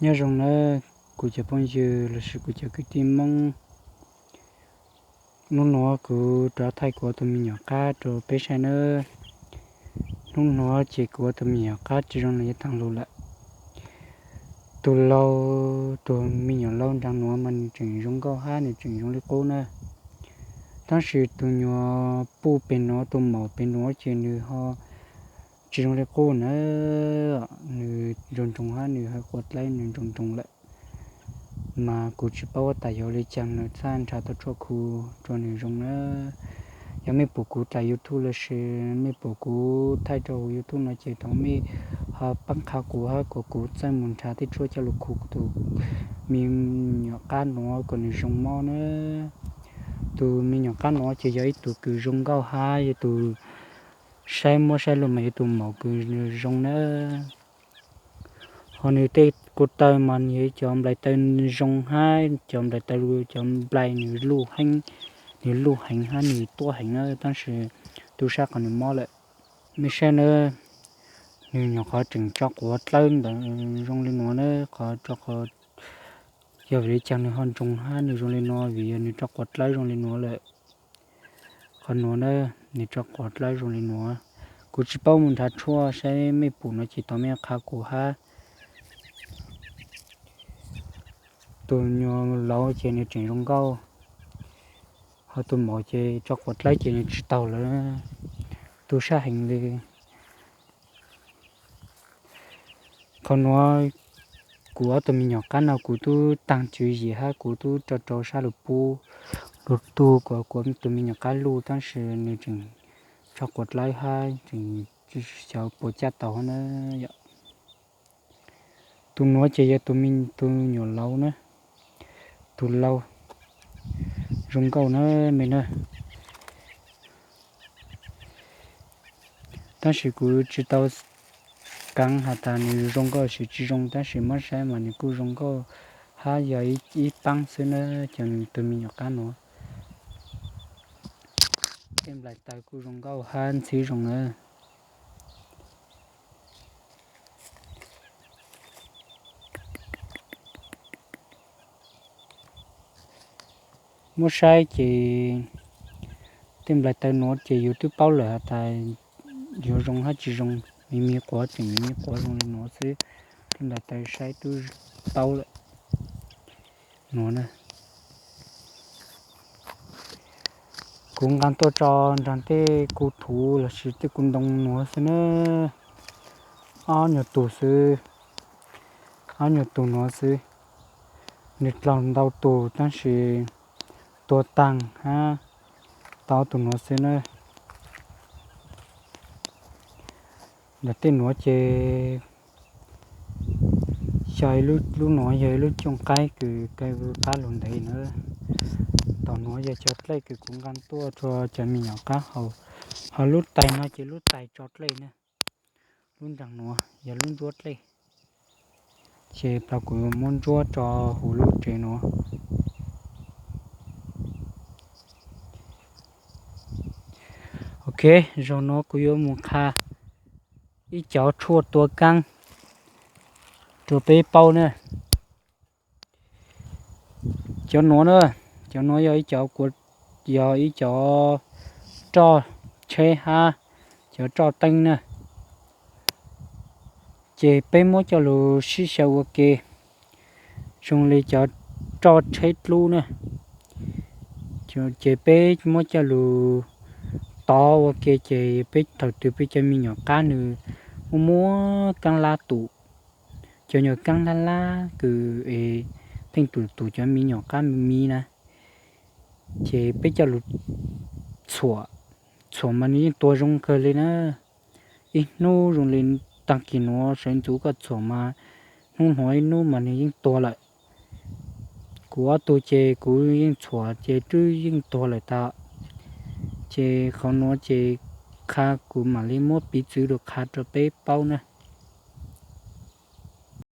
Nyob zoo nawb kuv cov phooj ywg lossis kuv cov kwv tij Hmoob. Hnub nuav kuv rov thaij kuv ob tug me nyuam qab rau peb saib nawb. Hnub nuav ces kuv ob tug me nyuam qab tsis zoo li yav taag lug lawm. Tus laug, tus me nyuam laug nraag nuav mas nws tseem zoo nkauj hab nws tseem zoo li qub na. Tab sis tus nyuam puj peg nuav, tus maum peg nuav ces nws ho tsis zoo li qub na. Nws ntsoog ntsoog hab nws hawv quav dlaib nws ntsoog ntsoog lawm. Mas kuv tsis paub huab tais yuav ua li caag nws txhaj nrhav tau tshuaj khu rua nws zoo na. Yog mej pum kuv dlaim YouTube lossis mej pum kuv thaij rau huv YouTube no ces thov mej ho paab qha kuv hab kom kuv txawj mus nrhav tej tshuaj coj lug khu tus me nyuam qab nuav kom nws zoo mob na. Tus me nyuam qab nuav ces yog ib tug kws zoo nkauj hab yog tus saib muab saib lug mas yog tus maum kws zoo na. Ho nws tej ko taw mas nws yog cov nplais taw zoo hab cov nplais taw, cov nplais nws luj heev, nws luj heev hab nws tuab heev na, tab sis tub sab qhov nws mob lawm. Mej saib na, nws nyuam qhuav tseem tso quav dlawb ntawd zoo li nuav na, qhov tso qhov, yog vim li cas nws ho ntsoog hab nws zoo li nuav, vim yog nws tso quav dlawb zoo li nuav lawm. Qhov nuav na, nws tso quav dlawb zoo li nuav. Kuv tsis paub mus nrhav tshuaj, saib mej pum no ces thov mej qha kuv hab. Tus nyuam laus ces nws tseem zoo nkauj, ho tus maum ces tso quav dlawb ces nws tsis taug lawm, tub sab heev li. Qhov nuav kuv ob tug me nyuam qab no kuv tub taag tswv yim hab kuv tub rau rau sab lug pub lug tu kom kuv tus me nyuam qab luj, tab sis nws tseem tso quav dlawb hab tseem xyov puas caj tau na yom. Tus nuav ces yog tus me, tus nyuam laus na, tus laus zoo nkauj na mej na. Tab sis kuv tsis tau kaav has tas nws zoo nkauj lossis tsis zoo, tab sis muab saib mas nws kuj zoo nkauj hab yog ib paab xwb na, cov tus me nyuam qab nuav. Tej nplais taw kuj zoo nkauj hab ntxhib zoo na. Muab saib ces tej nplais taw nuav ces yus twb paub lawm has tas yuav zoo hab tsis zoo, me me quav tseem me me quav zoo li nuav xwb. Tej nplais taw saib twb paub lawm. Nuav na, kuv nqaa tuaj tso nraag tej ku thuv lossis tej ku ntoo nuav xwb na. Ob nyuag tug xwb, ob nyuag tug nuav xwb. Nws dlaug ntau tug tab sis tuag taag hab tau ob tug nuav xwb na. Ntawm tej nuav ces xyov, lub nuav yog ib lub cooj qaib kws kaw qab lug ntev na. Tom nuav yog cov dlej kws kuv nqaa tuaj rua cov me nyuam qab haus. Ho lub tais no ces lub tais tso dlej na. Lub nraag nuav yog lub ntsuab dlej. Ces plaub kuv muab ntsuab tso huv lub tsev nuav. Ok, zaum nuav kuv yuav mus qha ib cov tshuaj tua kaab rua peb paub na. Cov nuav na, cov nuav yog ib cov, yog ib cov roj tsheb hab cov roj teeb na. Ces peb muab coj lug sib xyaw ua ke zoo li cov roj tsheb dlub na. Ces peb muab coj lug tov ua ke ces peb thaum twg peb cov me nyuam qab nws muaj muaj kaab lab tum, cov nyuam kaab lab lab kws es pheej tum tum cov me nyuam qab me me na, ces peb coj lug txhuam, txhuam mas nws yeej tuag zoo kawg li na. Ib hnub zoo li taag kis nuav sawv ntxuv koj txhuam mas hnub nuav ib hnub mas nws yeej tuag lawm. Kuv ob tug ces kuv yeej txhuam ces twb yeej tuag lawm tas. Ces qhov nuav ces qha kuv mam li muab piv txwv lug qha rua peb paub na.